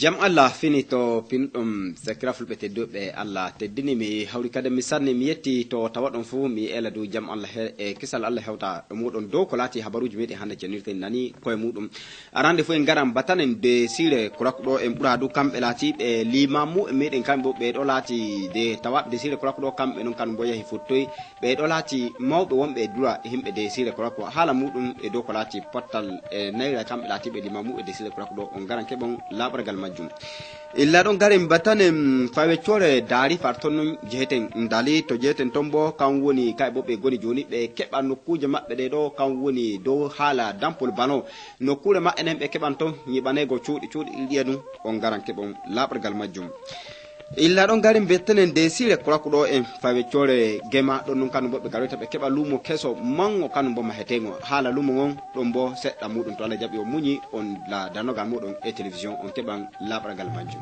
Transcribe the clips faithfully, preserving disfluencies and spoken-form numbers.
Jam Allah fini to pinɗum sakira fulɓe tedduɓe. Allah teddini mi hawri kadi mi sanni mi yetti to tawaɗon fuu mi ela dow jam Allah he- e kisal Allah hewta ɗo muɗon dow ko laati habaruuji meɗen hannde cennirten nani koye muɗum. Arande fof en ngaran batanen de sire kurakuɗo en ɓura du kamɓe laatiɓe limamu e meɗen kamɓe ɓe ɗo laati de tawaɓe de sire kurakuɗo kamɓe noon kanum bo yahi fottoy. Ɓee ɗo laati mawɓe wonɓe e dura e yimɓe de sire kurakuɗo haala muɗum e dow ko laati pottal e nayra kamɓe laatiɓe limamu e de sire kurakuɗo on ngaran keɓon laɓargal majjum. Illa ɗon garen batanen faweccoore daari far ton non jeheten ndali to jeheten ton bo kan woni kay bo ɓe goni jooni ɓe keɓa nokkuuje maɓɓe ɗe ɗo kan woni dow haala dampol bano nokkuure maɓɓe nen ɓe keɓan ton nyiɓanego cuuɗi cuuɗi ɗiɗiya ɗum on ngaran keɓon laɓargal majjum. Illa ɗon garen bettenen de sire kurakuɗo en faweccoore gema ɗon nun kanum bo ɓe garoyta ɓe keɓa luumo keso mango kanum bo mahetengo haala luumo ngon ɗon bo seɗɗa muɗum to Allah jaɓi o muñi on la danogal muɗum e télévision on keɓan laɓargal majjum.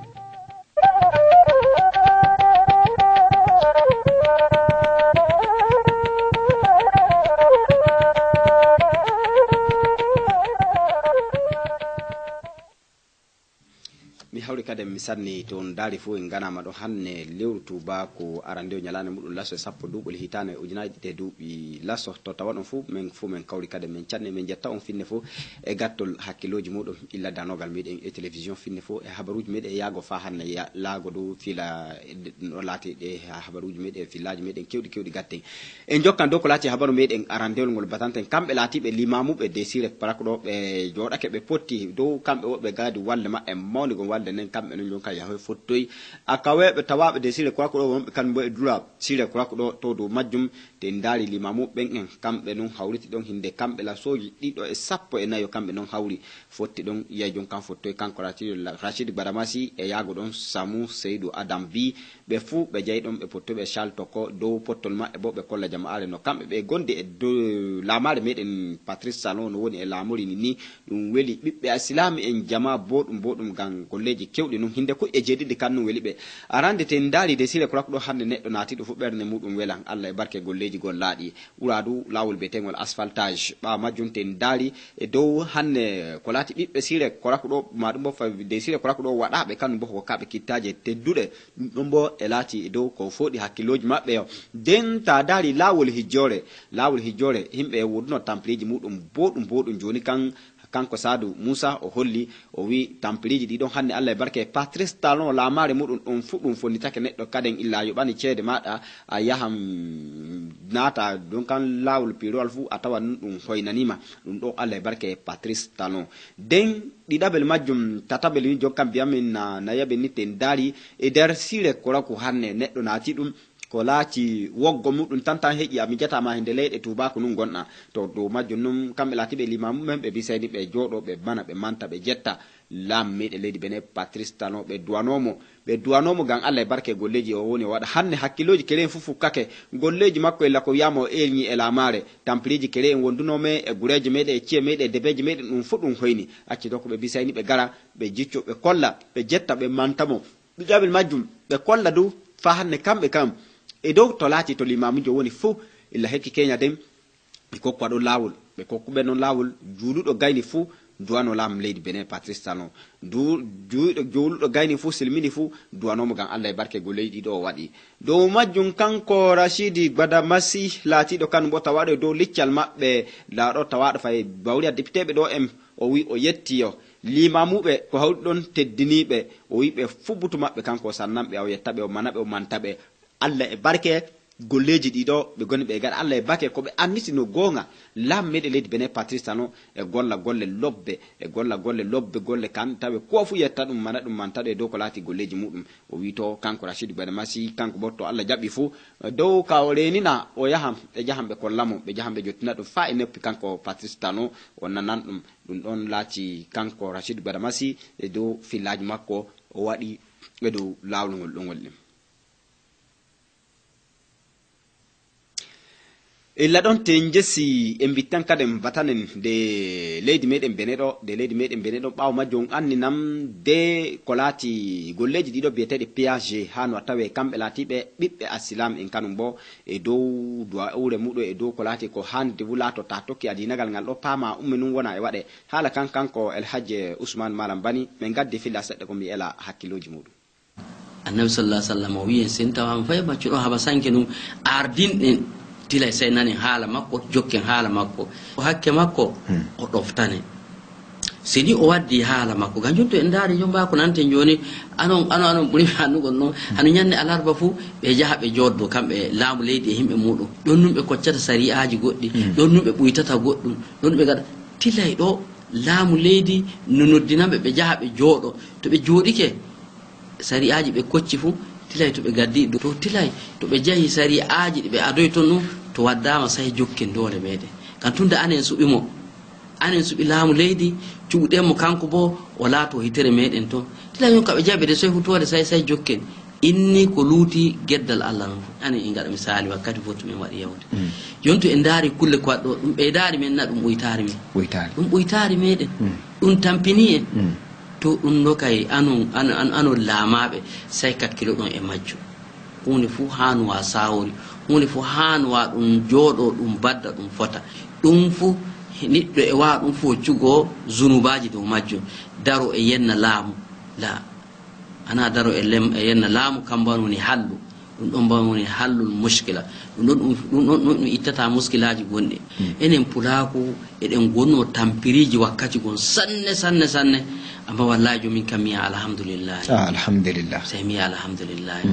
Mi hawri kadi mi sanni to on daari fof en nganaama ɗo hanne lewru tuubaaku arandewo ñalaande muɗum laso e sappo duuɓol hitaande ujunaaji ɗiɗi e duuɓi laso to tawa ɗon fof men fof men kawri kadi men canne men jetta on finne fof e gattol hakkillooji muɗum illa danogal meɗen e télévision finne fof e habaruuji meɗen e yaago faa hanne ya- laago dow fila no laati ɗe habaruuji meɗen e fillaaji meɗen kewɗi kewɗi gatten. En jokkan dow ko laati habaru meɗen arandewol ngol batanten kamɓe laatiɓe limamuɓe de sire korakɗo ɓe jooɗake ɓe potti dow kamɓe woɓɓe gaadi walde maɓɓe mawni gon walde nden kamɓe non jonka yahoy fottoy akaweɓe tawaɓe de sire korakɗo wonɓe kamɓe bo e dura sire korakɗo to dow majjum te ndaari limamuɓe ɓen en kamɓe non hawriti ɗon hinde kamɓe la sooji ɗiɗo e sappo e nayo kamɓe non hawri fotti ɗon yiyay jonkan fottoy kanko rachid rachid badamasi e yaago ɗon samu seydou adam bi ɓe fuu ɓe jayi ɗon ɓe pottuɓe Charles Toko dow pottol maɓɓe bo ɓe kolla jama'aare no kamɓe ɓe gondi e dow laamaare meɗen Patrice Talon no woni e laamori ni ni ɗum weli ɓiɓɓe a silaami en jama boɗum boɗum ngam golleeji kewɗi nun hinde kuƴƴe jeeɗiɗi kan nun weli ɓe arande te ndaari de sire korak ɗo hande neɗɗo naatiɗo fu ɓernde muɗum welan Allah e barke golleeji gollaaɗi ɓura du laawol biyeteengol asphaltage ɓaawo majjum te ndaari e dow hande ko laati ɓiɓɓe sire korak ɗo ma ɗum bo fa de sire korak ɗo waɗaaɓe kanum bo ko kaɓe kittaaje tedduɗe ɗum ɗon bo e laati e dow ko fooɗi hakkillooji maɓɓe yo nden ta daari laawol hijjoore laawol hijjoore yimɓe e woduno tampleeji muɗum boɗum boɗum jooni kan kanko saadu muusa o holli o wi tampleeji ɗi ɗon hannde allah e barke patrice talon laamaare muɗum ɗum fuu ɗum fonnitake neɗɗo kaden illa yoɓani ceede maɗa a yahan naata ɗum kan laawol pirowal fuu a tawa ɗum hoynanima ɗum ɗo allah e barke patrice talon nden ɗiɗaɓel majjum tataɓel wi jokkan mbiyamin na nayaɓe ni te ndaari e nder sire koraku hanne neɗɗo naati ɗum ko laati woggo muɗum tan tan heƴi a mijatama hende leyɗe tubaku nun gonɗa to dow majjum nun kamɓe laatiɓe limamu men ɓe bisayni ɓe jooɗo ɓe mana ɓe manta ɓe jetta laam meɗen leydi bene patrice talon ɓe duwanomo ɓe duwanomo gam allah e barke golleji o woni o waɗa hanne hakkilloji kelen fu fukkake golleji makko ella ko wiyama o elñi e laamare tampiriji kele en wonduno me e gureji meɗen e ciye meɗen e debeji meɗen ɗum fu ɗum hoyni acci to ko ɓe bisayni ɓe gara ɓe jicco ɓe kolla ɓe jetta ɓe mantamo ɓe jaɓel majjum ɓe kolla dow fa hanne kamɓe kam e dow to laati to limamujo woni fuu illa hekki keña den ɓe kokkuwa ɗon laawol ɓe kokkuɓe noon laawol juuluɗo gayni fuu duwano laam leydi bene patrice talon juuluɗo juuluɗo gayni fuu silmini fuu duwanomo gam allah e barke go leydi ɗo o waɗi dow majjum kanko rachidi badamasi laatiɗo kan mbo tawaɗo e dow liccal maɓɓe laaɗo tawaɗo fay bawriya depiteɓe ɗo en o wi o yettiyo limamuɓe ko hawti ɗon teddiniɓe o wi ɓe fuu butu maɓɓe kanko o sannanɓe o yettaɓe o manaɓe o mantaɓe allah e barke golleeji ɗi ɗo ɓe goni ɓe gaɗa allah e barke ko ɓe anniti no goonga laam meɗen leydi bene patrice tano e golla golle lobbe e golla golle lobbe golle kan tawe ko fuu yetta ɗum mana ɗum mantaɗo e dow ko laati golleeji muɗum o wi to kanko rachid bene masi kanko bo to allah jaɓi fuu dow ka o reenina o yahan ɓe jahan ɓe kollamo ɓe jahan ɓe jottina ɗum faa e noppi kanko patrice tano o nanan ɗum ɗum ɗon laati kanko rachid badamasi e dow fillaaji makko o waɗi e dow laawol ngol ɗongol ɗum Illa ɗon te njesi en mbittan kaden batanen de leydi meɗen Bene ɗo, de leydi meɗen Bene ɗo, ɓaawo majjum on anninam de ko laati golleeji ɗiɗo biyeteeɗi P A G, haa no a tawe kamɓe laatiiɓe ɓiɓɓe Asilaam en kanum bo e dow duwa'uure muɗum e dow ko laati ko haandi fu laato ta tokki adiinagal ngal ɗo paama umme nun wona e waɗe. Haala kan kanko El Hajj Usman Malam Bani, men gaddi filla seɗɗa ko mi ela hakkilooji muɗum. Annabi sallallahu alaihi wasallam o wi'i en, sen tawaama fay maccuɗo haba sanke ɗum, ardinɗen tilay sey nanen haala makko, jokken haala makko. O hakke makko, o ɗoftane. Si ni o waddi haala makko, ganjum to en ndaari jomba ko nanten jooni, anon, anon, anon ɓuri mi annugol noon, hano ñande alarba fuu, ɓe jaha ɓe jooddo, kamɓe laamu leydi e yimɓe muuɗum. Ɗon nun ɓe koccata sari'aaji goɗɗi, ɗon nun ɓe ɓuytata goɗɗum, ɗon nun ɓe gaɗa. Tilay ɗo laamu leydi no noddina ɓe, ɓe jaha ɓe jooɗo. To ɓe jooɗike, sari'aaji ɓe kocci fu, tilay to ɓe gaddi ɗum. To tilay, to ɓe jahi sari'aaji ɗi ɓe adoy ton ɗum, to waddaama say jokken doole meɗen. Kan tunda anen suɓi mo, anen suɓi laamu leydi, cuɓuɗen mo kanko bo, o laato hitere meɗen ton. Tilay yon ka ɓe jaɓe de soy fu toode say, say jokken. Inni ko luuti geddal Allah non fu. Anen en gaɗa misaali wakkati fof to men waɗi yawde. Yon to en ndaari kulle ko waɗɗo, ɗum ɓeydaari men na ɗum ɓoytaari men? Ɓoytaari. Ɗum ɓoytaari meɗen. Ɗum tampini en. To ɗum ɗo kay anon, anon, anon, anon laamaaɓe, sey kakkiloɗon e majjum. Huunde fuu haanuwa saawori, huunde fuu haanuwa ɗum jooɗoo, ɗum badda, ɗum fota. Ɗum fuu, niɗɗo e waawa ɗum fuu hoccugoo zunubaaji dow majjum, daro e yenna laamu. Laa, ana daro e lem-, e yenna laamu, kam mban woni hallu. Ɗum ɗon mban woni hallul muskila. Ɗum ɗon ɗum, ɗum ɗon ɗum, ɗum ittata muskilaaji gonɗi. Enen pulaaku, eɗen gonnoo tampiriiji wakkati gon sanne, sanne, sanne. Amma wallaahi jomin kam mi yi'a alhamdulillahi. Ah, alhamdulillah. Sey mi yi'a alhamdulillahi.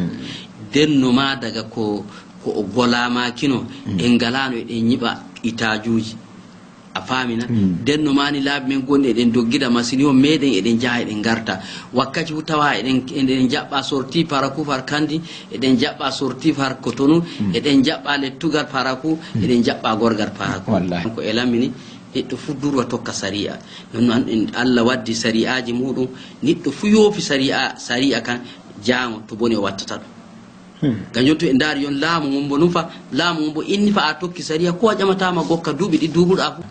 Denno ma daga ko, ko o golaamaakino, en ngalaano eɗen ñiɓa itaajuuji. A faamina? Denno ma ni laabi men gonɗi eɗen doggida masini on meɗen eɗen jaha eɗen ngarta. Wakkati fu tawa eɗen, eɗen jaɓɓa sorti Paraku far Kandi, eɗen jaɓɓa sorti far Kotonu, eɗen jaɓɓa lettugal Paraku, eɗen jaɓɓa gorgal Paraku. Wallahi. Ko e lamini, neɗɗo fu durwa tokka sariya. Non noon en Allah waddi sariyaaji muɗum, neɗɗo fu yoofi sariya, sariya kan jaango to boni o wattata ɗum. Ganjum to en ndaari yon laamu ngun bo nufa, laamu ngun bo inni fa a tokki sariya, ko a ƴamataama gokka duuɓi ɗi duuɓuɗaa fu.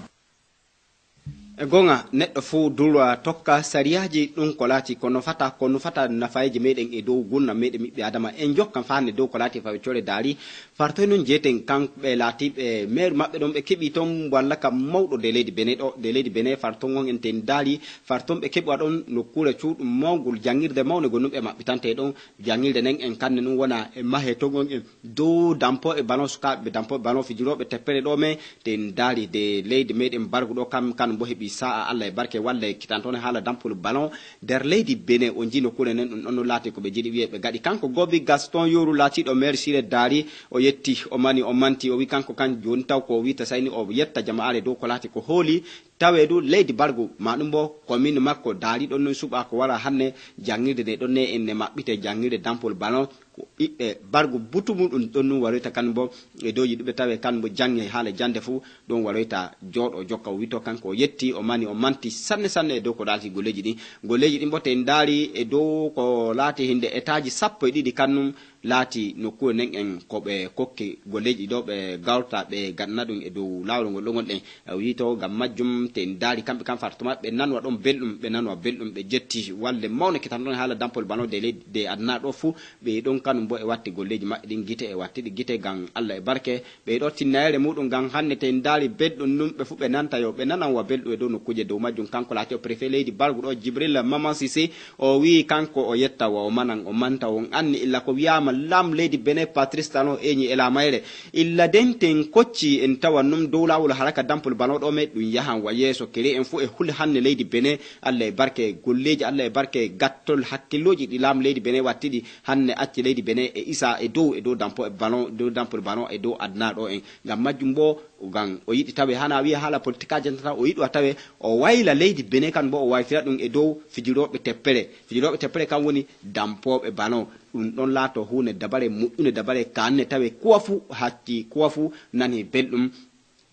E goonga, neɗɗo fuu durwa tokka sariyaaji ɗum ko laati ko nofata, ko nufata nafayeeji meɗen e dow gurnam meɗen ɓiɓɓe Adama. En jokkan fa hannde dow ko laati fawicoore daari. Fartoy noon jeeten kanɓe laatiiɓe meeru maɓɓe ɗon ɓe keɓi toon walla ka mawɗo de leydi Bene ɗo, de leydi Bene fartoy ngon en ten daari, fartoy ɓe keɓi wa ɗon nokkuure cuuɗum mawngol janngirde mawnde gonɗum ɓe maɓɓitante ɗon. Janngirde nden en kanne nun wona e mahe to ngon en dow dampo e ballon sukaaɓe dampo e ballon fijirooɓe teppere ɗo men. Te en daari de leydi meɗen bargu ɗo kam, kan mbo heɓi sa'a Allah e barke walla e kitantoon haala dampol ballon nder leydi Benin. On jii nokkuure nden ɗum ɗon no laati ko ɓe jiɗi wi'e ɓe gaɗi. Kanko Gobi Gaston Yoru laatiiɗo maire Sire Daari o yetti, o mani, o manti, o wi kanko kan jooni taw ko o wi'ta sayni o yetta jama'aare dow ko laati ko hooli tawe du leydi bargu ma ɗum bo commune makko Daari ɗon non suɓa ko wara hannde janngirde nde ɗon ne en ne maɓɓite janngirde dampol ballon. Ko ɓiɓɓe bargu butu muɗum ɗon nun waroyta kan bo e dow yiɗuɓe tawe kan bo janŋe haala jannde fuu ɗon waroyta jooɗo jokka o wito kanko o yetti o mani o manti sanne sanne e dow ko laati golleeji ɗin. Golleeji ɗin bo te en ndaari e dow ko laati hinde etaaji sappo e ɗiɗi kan nun laati nokkuure nden en ko ɓe kokki golleeji ɗo ɓe gawta ɓe gaɗana ɗum e dow laawol ngol ɗo ngonɗen. Wito ngam majjum te en ndaari kamɓe kan fartuma ɓe nanwa ɗon belɗum ɓe nanwa belɗum ɓe jetti walde mawne kitan ɗon haala dampol ballon de leydi de aduna ɗo fuu. Ɓe ɗon kanum bo e watti golleeji maɓɓe ɗin gite e wattiɗi gite ngam Allah e barke. Ɓe ɗo tinnayere muɗum ngam hannde te en ndaari belɗum nun ɓe fuu ɓe nanta yo ɓe nanan wa belɗum e dow nokkuuje dow majjum. Kanko laati o préfet leydi bargu ɗo Jibril Maman Sisi o wi'i kanko o yetta wa o manan o manta on anni illa ko wi'aama lam leydi Benin Patrice Talon eñi e laamayre. Illa den te en kocci en tawan nun dow laawol haraka dampol ballon ɗo me ɗum yahan wa yeeso kere en fuu e hule hannde leydi Benin. Allah e barke golleeji Allah e barke gattol hakkillooji ɗi laamu leydi Benin wattiɗi hannde acci leydi Benin e isa e dow e dow dampo e ballon dow dampol ballon e dow aduna ɗo en. Ngam majjum bo ngam o yiɗi tawe hana wiya haala politikaaji tan o yiɗi wa tawe o wayla leydi Benin kan bo o wayfira ɗum e dow fijirooɓe teppere. Fijirooɓe teppere kan woni dampooɓe ballon. Ɗum ɗon laato huunde dabare moƴƴunde dabare kaanne tawe kuwa fuu hacci kuwa fuu nani belɗum.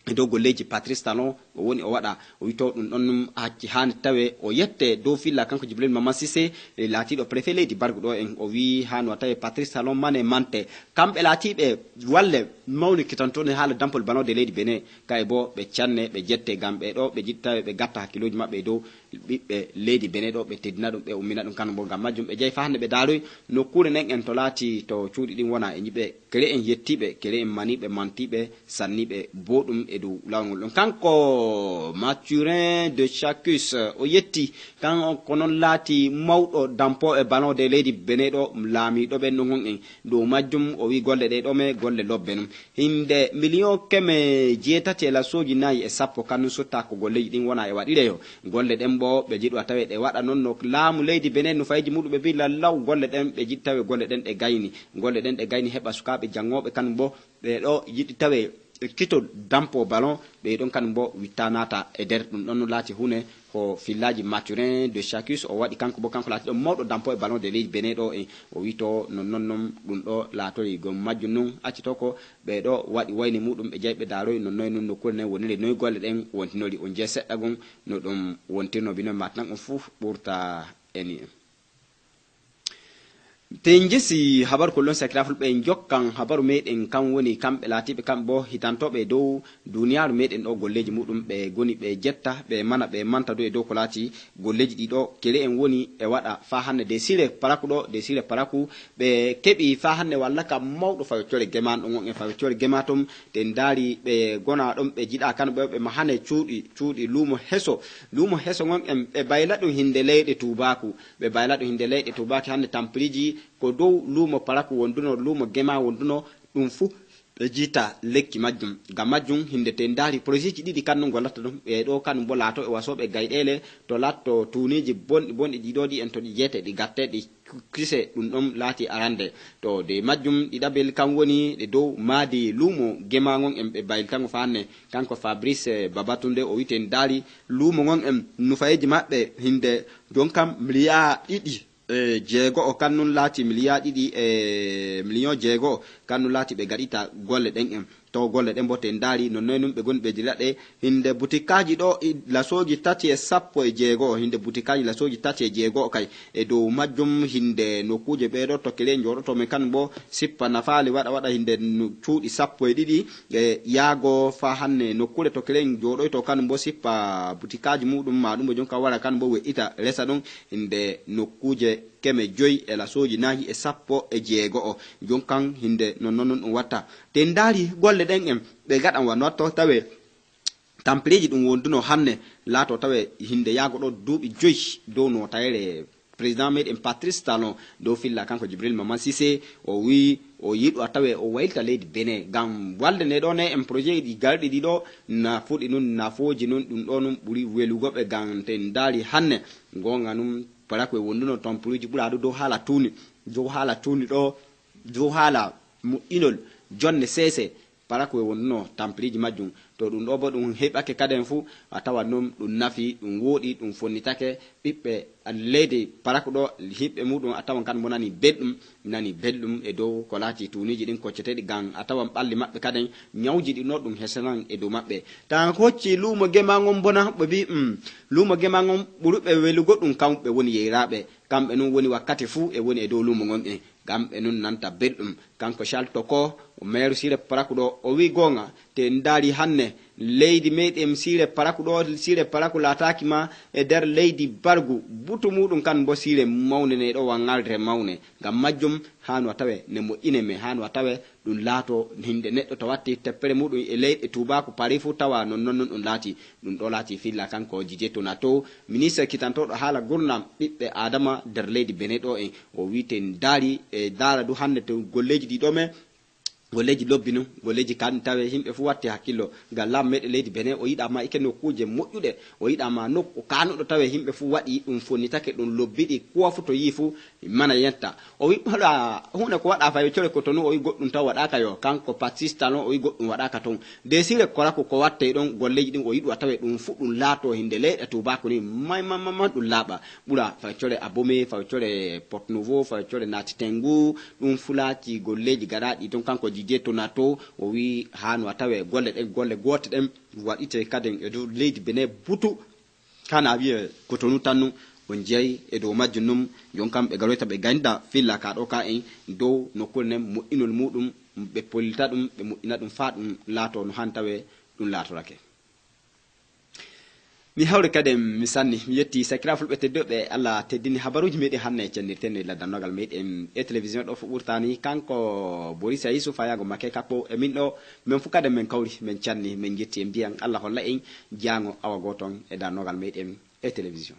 E dow golleeji Patrice Talon o woni o waɗa. O wi to ɗum ɗon ɗum hacci haani tawe o yette dow filla kanko Jibril Mama Sise, e laatiiɗo préfet leydi Bargu ɗo en. O wi haani wa tawe Patrice Talon Mane Mante, kamɓe laatiiɓe walle mawni kitantone haala dampol ballon de leydi Benin, kay bo ɓe canne ɓe jette ngam ɓe ɗo ɓe jiɗi tawe ɓe gatta hakkilooji maɓɓe e dow ɓiɓɓe leydi Benin ɗo, ɓe teddina ɗum, ɓe ummina ɗum. Kanum bo ngam majjum ɓe jeyi fa hannde ɓe daaroy nokkuure nden en to laati to cuuɗi ɗin wona e ñiɓe kere en yettiiɓe, kere en maniiɓe, mantiiɓe, sanniiɓe booɗum e dow laawol ngol ɗon. Kanko Mathurin de Chacus, o yetti, kan ko noon laati mawɗo dampooɓe ballon de leydi Benin ɗo, laamiiɗo ɓen ɗon on en. Dow majjum o wi golle ɗe ɗo me golle lobbe ɗum. Hinde miliyon keme jeetati e lasooji nayi e sappo kanum sutta ko golleeji ɗin wona e waɗireyo. Golle ɗen bo ɓe jiɗu a tawe ɗe waɗa noon no laamu leydi Benin no fayiji muɗum ɓe mbi lallaw golle ɗen ɓe jiɗi tawe golle ɗen ɗe gayni. Golle ɗen ɗe gayni heɓa sukaaɓe janngooɓe kanum bo ɓe ɗo yiɗi tawe kitol dampo ballon ɓe ɗon kanum bo witta naata e nder ɗum ɗon no laati huune ko fillaaji Mathurin de Chacus o waɗi kanko bo kanko laati ɗon mawɗo dampo e ballon de leydi Benin ɗo en o wi to non non non ɗum ɗo laatori gom majjum nun acci to ko ɓe ɗo waɗi wayni muɗum ɓe jeyi ɓe daaroy non noy nun nokkuure nden woniri noy golle ɗen wontinori on jeyi seɗɗa gon no ɗum wontirno bino matnan on fof ɓurta eni en. Te njesi habaru ko lon sakiraful ɓe jokkan habaru meɗen kan woni kamɓe laatiɓe kamɓe bo hitantooɓe dow duniyaaru meɗen ɗo golleeji muɗum ɓe goni ɓe jetta ɓe mana ɓe manta dow e dow ko laati golleeji ɗi ɗo kere en woni e waɗa fa hannde de sire paraku ɗo de sire paraku ɓe keɓi fa hannde walla ka mawɗo faweccore gema ɗon on e faweccore gema ton te ndaari ɓe gona ɗon ɓe jiɗa kan ɓe ɓe mahane cuuɗi cuuɗi luumo heso luumo heso ngon en ɓe bayla ɗum hinde leyɗe tuubaku ɓe bayla ɗum hinde leyɗe tuubaku hannde tampiriji ko dow luumo paraku wonduno luumo gema wonduno ɗum fuu ɓe jiita lekki majjum ngam majjum hinde te ndaari projet ji ɗiɗi kannun gollata ɗum e ɗo kannun bo laato e wasooɓe gayɗeele to laatto tuuniji bonɗi bonɗi ɗi ɗo ɗi en to ɗi jeete ɗi gatte ɗi kise ɗum ɗon laati arande to de majjum ɗiɗaɓel kam woni ɗe dow maadi luumo gema ngon en ɓe baylitango fa hanne kanko fabrice babatunde o witen daali luumo ngon en nufayeji maɓɓe hinde jonkam miliya ɗiɗi e jeego o kannun laati miliya ɗiɗi e miliyon jeego o kannun laati ɓe gaɗita golle ɗen en to golle ɗen bo te ndaari no noy nun ɓe goni ɓe dila ɗe hinde butikaaji ɗo lasooji tati e sappo e jeego o hinde butikaaji lasooji tati e jeego o kay e dow majjum hinde nokkuuje ɓee ɗo tokkele jooɗoto men kan bo sippa nafaali waɗa waɗa hinde cuuɗi sappo e ɗiɗi e yaago fa hanne nokkuure tokkele jooɗoyto kan bo sippa butikaaji muɗum ma ɗum bo jonka wara kan bo we'ita resa ɗum hinde nokkuuje keme joyi e lasooji nayi e sappo e jeego o jonkan hinde non non non ɗum watta te ndaari golle ɗen en ɓe gaɗan wano watto tawe tampireeji ɗum wonduno hanne laato tawe hinde yaago ɗo duuɓi joyi dow no tawere président meɗen patrice talon dow filla kanko jibril maman sise o wi o yiɗo a tawe o waylita leydi bene ngam walde nde ɗo ne en projet ɗi garɗi ɗi ɗo na fuɗi nun nafooji nun ɗum ɗo nun ɓuri welugo ɓe ngam te ndaari hanne gonga nun paraku e wonduno ton puruji ɓuraɗo dow haala tuuni dow haala tuuni ɗo dow haala moƴƴinol jonne seese paraku e wonduno tampiriji majjum to ɗum ɗo bo ɗum heɓake kaden fuu a tawa noon ɗum nafi ɗum wooɗi ɗum fonnitake ɓiɓɓe leydi paraku ɗo hiɓɓe muɗum a tawan kan mo nani belɗum nani belɗum e dow ko laati tuuniji ɗin kocceteɗi ngam a tawan ɓalli maɓɓe kaden ñawji ɗi no ɗum hesanan e dow maɓɓe tan ko hocci luumo gema ngon bona ɓe mbi um luumo gema ngon ɓuruɓe welugo ɗum kamɓe woni yeyraɓe kamɓe nun woni wakkati fuu e woni e dow luumo ngon en kamɓe nun nanta belɗum kanko shalto ko meeru sire paraku ɗo o wi goonga te ndaari hanne leydi meɗen sire paraku ɗo sire paraku laataaki ma e nder leydi bargu butu muɗum kan bo sire mawne ne ɗo wangalde mawne ngam majjum haano a tawe ne moƴƴine me haano a tawe ɗum laato hinde neɗɗo to watti teppere muɗum e leyɗe tuubaku paris fuu tawa non non non ɗum laati ɗum ɗo laati filla kanko jije tona to ministre kitantoɗo haala gurnam ɓiɓɓe adama nder leydi bene ɗo en o wite ndaari e ndaara du hannde to golleeji ɗi ɗo men golleeji lobbi nun golleeji kan tawe yimɓe fuu watti hakkillo ngam laam meɗe leydi bene o yiɗa ma ike nokkuuje moƴƴuɗe o yiɗa ma nokku kanuɗo tawe yimɓe fuu waɗi ɗum fonnitake ɗum lobbiɗi kuwa fuu to yii fuu mana yetta o wi hoɗa huunde ko waɗa fawicore ko tonu o wi goɗɗum taw waɗaka yo kanko patrice talon o wi goɗɗum waɗaka toon desire korako ko watte ɗon golleji ɗin o yiɗu a tawe ɗum fuɗɗum laato hinde leyɗe tubako ni maymammaman ɗum laaɓa ɓura fawicore abome fawicore porte nouveau fawicore natitengu ɗum fulaci golleji gaɗaɗi toon kanko jije tonato o wi hano a tawe golle ɗen golle goote ɗen waɗite kaden e dow leydi Benin butu. Kana wiye Cotonou tan nun, on jiyay e dow majjum nun, jon kam ɓe garoyta ɓe gaynda filla ka ɗo ka en dow nokkuure nden moƴƴinol muɗum, ɓe pollita ɗum, ɓe moƴƴina ɗum faa ɗum laato no han tawe ɗum laatorake. Mi hawri kadi mi sanni, mi yetti sakira fulɓe tedduɓe, Allah teddini habaruuji meɗen hanne cennirten e laddannogal meɗen e télévision ɗo fuɓɓurtani kanko Borisa Yusufa Yago Make Kakko e min ɗo, men fu kadi men kawri, men canni, men jetti en mbiyan Allah holla en jaango awa gooton e dannogal meɗen e télévision.